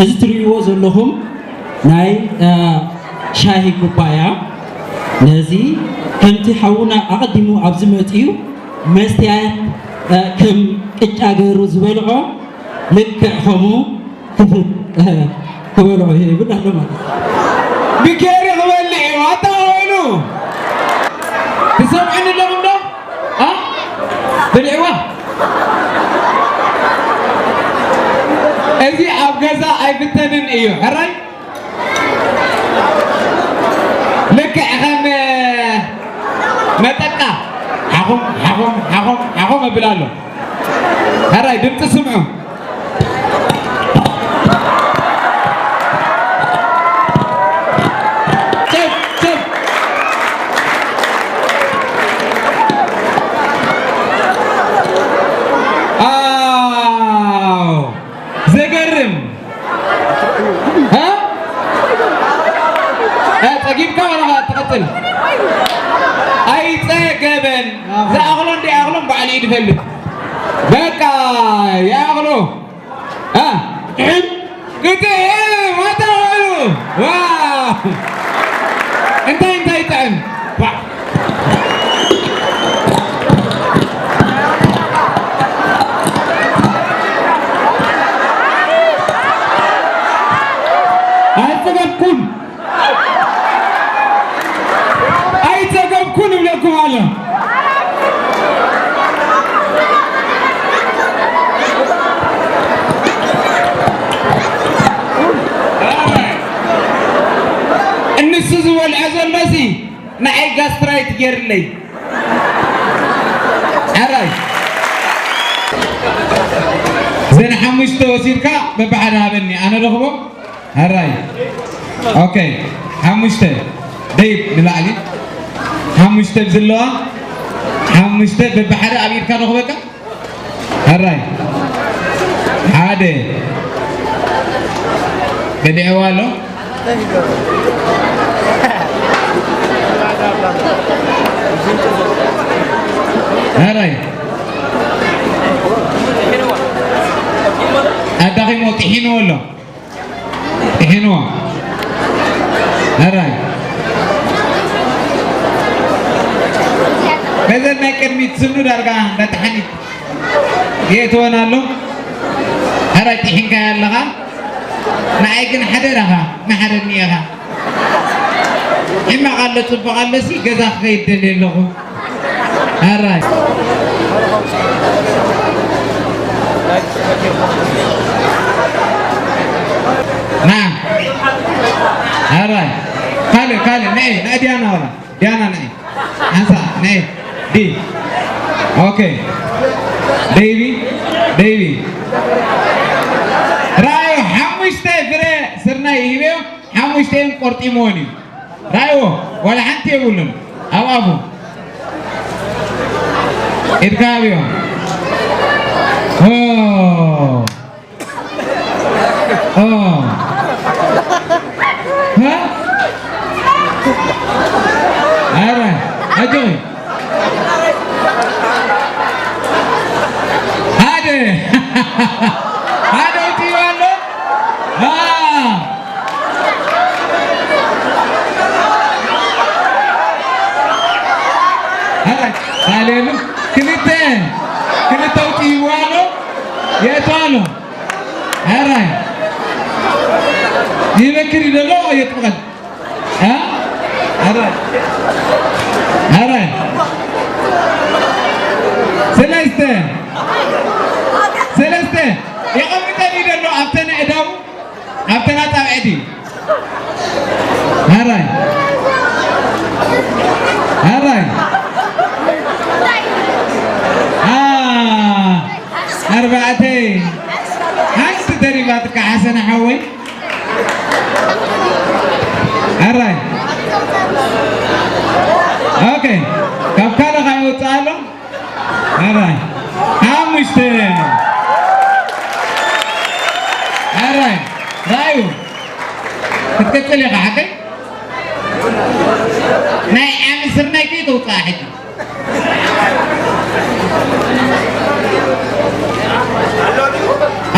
እዚ ትርእይዎ ዘለኹም ናይ ሻሂ ኩባያ፣ ነዚ ከምቲ ሓውና ኣቐዲሙ ኣብዚ መጺኡ መስትያት ከም ቅጫ ገይሩ ዝበልዖ፣ ልክዕ ከምኡ ክበልዖ ይብል ኣሎ ማለት እዩ። ብኬሪ ክበልዕ እዩ። ኣታ ኮይኑ ትሰምዑኒ ኣለኹም ዶ? ኣ? ብልዕዋ። እዚ ኣብ ገዛ ኣይፍተንን እዩ። ሕራይ? ልክዕ ከም መጠቃ ሓኹም፣ ሓኹም፣ ሓኹም፣ ሓኹም እብል ኣሎ። ሕራይ ድምፂ ስምዑ። ጭብ፣ ጭብ። ኣው፣ ዘገርም። እ? እ፣ ጸጊብካ ዋላ ትቐጽል? ኣይጸገበን። ዝኣኽሎ እንደ ኣኽሎም ባዕሉ እዩ ዝፈልጥ። በቃ፣ ይኣኽሎ። እ፣ ጥዕም፣ ግጥም፣ ኣታ ውዕሉ። ዋው! እንታይ፣ እንታይ ይጥዕም? ዋ! ኣይጸገብኩን። ኣይጸገብኩን እብለኩም ኣሎ። እንሱ ዝበልዖ ዘሎሲ ንዓይ ጋስትራይት ገይርለይ። ሕራይ። ዘን ሓሙሽተ ወሲድካ በብሓደ ሃበኒ፣ ኣነ ረኽቦ። ሕራይ። ኦኬ። ሓሙሽተ። ደይብ ንላዕሊ። ሓሙሽተ ብዝለዋ፣ ሓሙሽተ በብሓደ ኣብ ኢድካ ረኽበካ። ሕራይ። ሓደ። በሊዕዋ ኣሎ። ሕራይ። ኣዳኺሞ ጥሒንዎ ኣሎ። ጥሒንዎ። ሕራይ። በዘን ናይ ቅድሚት ስኑ ዳርጋ እንዳተሓኒት የእትወን ኣሎ። ሕራይ ጥሒንካዮ ኣለኻ። ንዓይ ግን ሓደራኻ፣ ንሓደኒ ኢኻ። ሕማቕ ኣሎ፣ ጽቡቕ ኣሎሲ፣ ገዛ ክኸይድ ደልየ ኣለኹ። ኣራይ። ና። ኣራይ። ካልእ፣ ካልእ፣ ነይ፣ ናይ ዲያና ዋላ። ዲያና ነይ። ሓንሳ፣ ነይ። ዲ። ኦኬ። ደይቢ፣ ደይቢ። ራእዩ ሓሙሽተ ፍረ ስርናይ ይህበዮ፣ ሓሙሽተን ቆርጢምዎን እዩ። ራእይዎ፣ ዋላ ሓንቲ የብሉን። ኣብ ኣፉ። ኢድካ ኣብዮ። ኦ። ኦ። ሃ? ኣረ፣ ኣጆኺ። ሓደ። ሓደ ኣውጺኡ ኣሎ። አ። ኣረ፣ ሳሌሉ ክልተ፣ ክልተ ኣውጺእዎ ኣሎ። የእቱ ኣሎ። ኣራይ። ይበክር ይደሎ የጥብቐል። እ? ኣራይ። ኣራይ። ሰለስተ። ሰለስተ። የቐምጠን ይደሎ ኣብተን ኣእዳው፣ ኣብተን ኣጻብዕቲ። ኣራይ። ኣራይ። ኣ፣ ኣርባዕተ። ሓንቲ ተሪፋትካ ሓሰነ ሓወይ። ኣራይ። ኦኬ። ካብ ካልእ ካይ ወጽእ ኣሎ? ኣራይ። ሓሙሽተ። ኣራይ። ራእዩ። ክትቅጽል ኢኻ ሓቀይ? ናይ ዓሚ ስርናይ ከይተውጽኣ ሕጂ።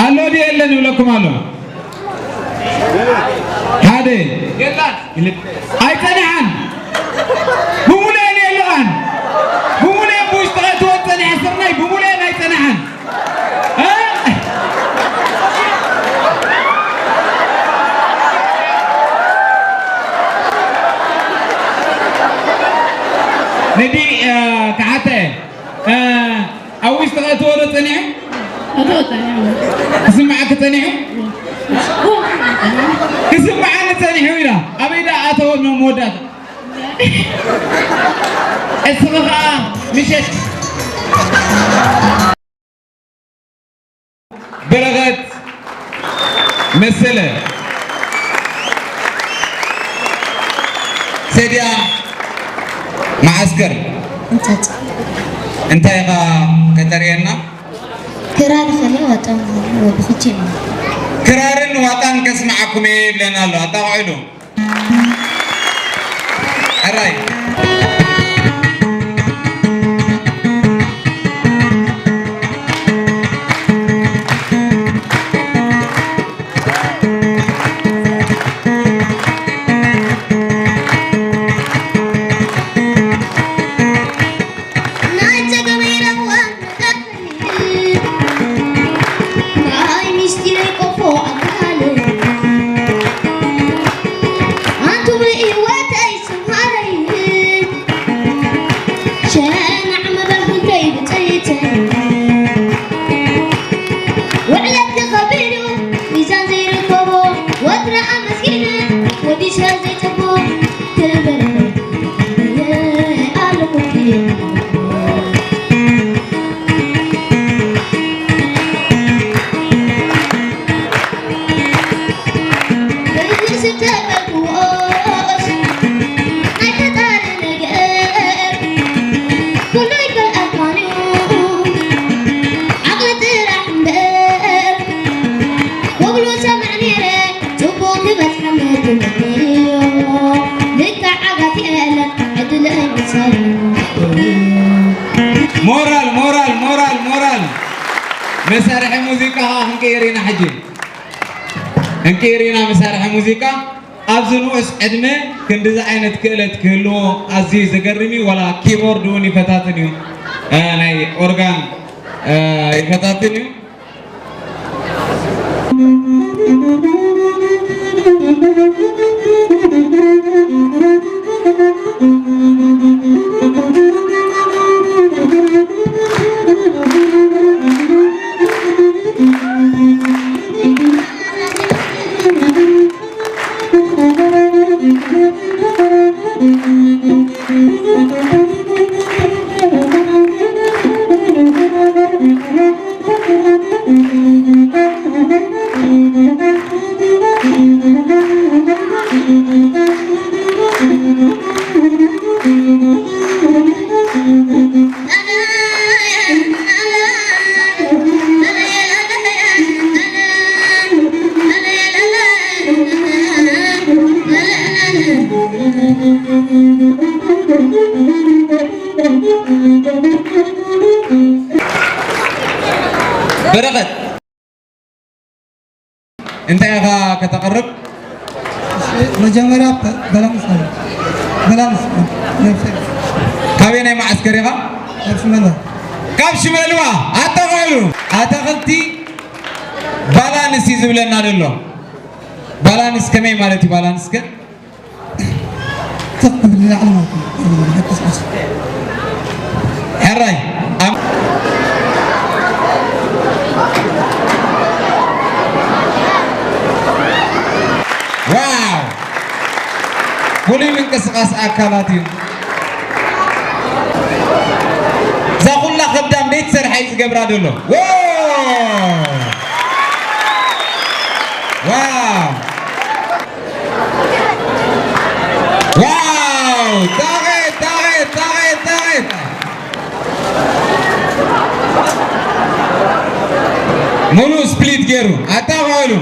ኣሎ ድዩ የለን ይብለኩም ኣሎ። የላን። ኣይጸንሓን። ብሙሉኤን የለቓን። ብሙሉኤን ብውሽጢ ከእትወን ጸኒሐ ስርናይ ብሙሉኤን ኣይጸንሓን። እ? ነዲ፣ እ፣ ክሓተ፣ እ፣ ኣብ ውሽጢ ከእትዎ ዶ ጸኒሑ? ኣቶ ጸኒሑ። ክስምዓኪ ጸኒሑ? ክስምዓኒ ጸኒሑ ኢላ። ኣበይ ደኣ ኣተወ መወዳእታ? እስኺ ኸኣ ምሸት በረኸት መሰለ ሰድያ መዓስከር እንታይ ኢኻ ከተርእየና? ክራር ኸለ ዋጣን ወብኽቼ ክራርን ዋጣን ከስምዓኩም እየ ይብለና ኣሎ። ኣጣቕዕሉ። ሕራይ። ናይ ጸገመይ ረህዋ ናይ ሚስጢረይ ቆፎ ኣካል ኣንቱ ብህይወተይ ስምሃረይ ሸናዕ መበል ክንደይ ብጸይተይ ውዕለትኪ ከቢድ እዩ ሚዛን ዘይርከቦ ወትረ ኣመስጊነ ወዲሰ ዘይጠግቦ ክብር ሞራል ሞራል ሞራል ሞራል። መሳርሒ ሙዚቃ ከዓ ክንቅይር ኢና ሕጂ። ክንቅይር ኢና መሳርሒ ሙዚቃ። ኣብዚ ንኡስ ዕድመ ክንድዚ ዓይነት ክእለት ክህልዎ ኣዝዩ ዘገርም እዩ። ዋላ ኪቦርድ እውን ይፈታትን እዩ። እ፣ ናይ ኦርጋን፣ እ፣ ይፈታትን እዩ። በረኸት፣ እንታይ ኢኻ ከተቕርብ? መጀመርያ በ-፣ በላንስ ኣሎ። በላንስ ነብሰ ካበየናይ መዓስከር ኢኻ? ካብ ሽመልዋ። ካብ ሽመልዋ። ኣጠቓሉ። ኣታኽልቲ ባላንስ እዩ ዝብለና ዘሎ። ባላንስ ከመይ ማለት እዩ ባላንስ ከ? ትኽ ክብል ንላዕሊ ማለት እዩ። ሕራይ። ኣም-፣ ዋው! ፍሉይ ምንቅስቓስ ኣካላት እዩ። እዛ ኩላ ከብዳም ደይትሰርሐ እዩ ዝገብራ ዘሎ። ዋው! ዋው! ዋው! ታኸ፣ ታኸ፣ ታኸ፣ ታኸ። ሙሉእ ስፕሊት ገይሩ። ኣታ በሉ።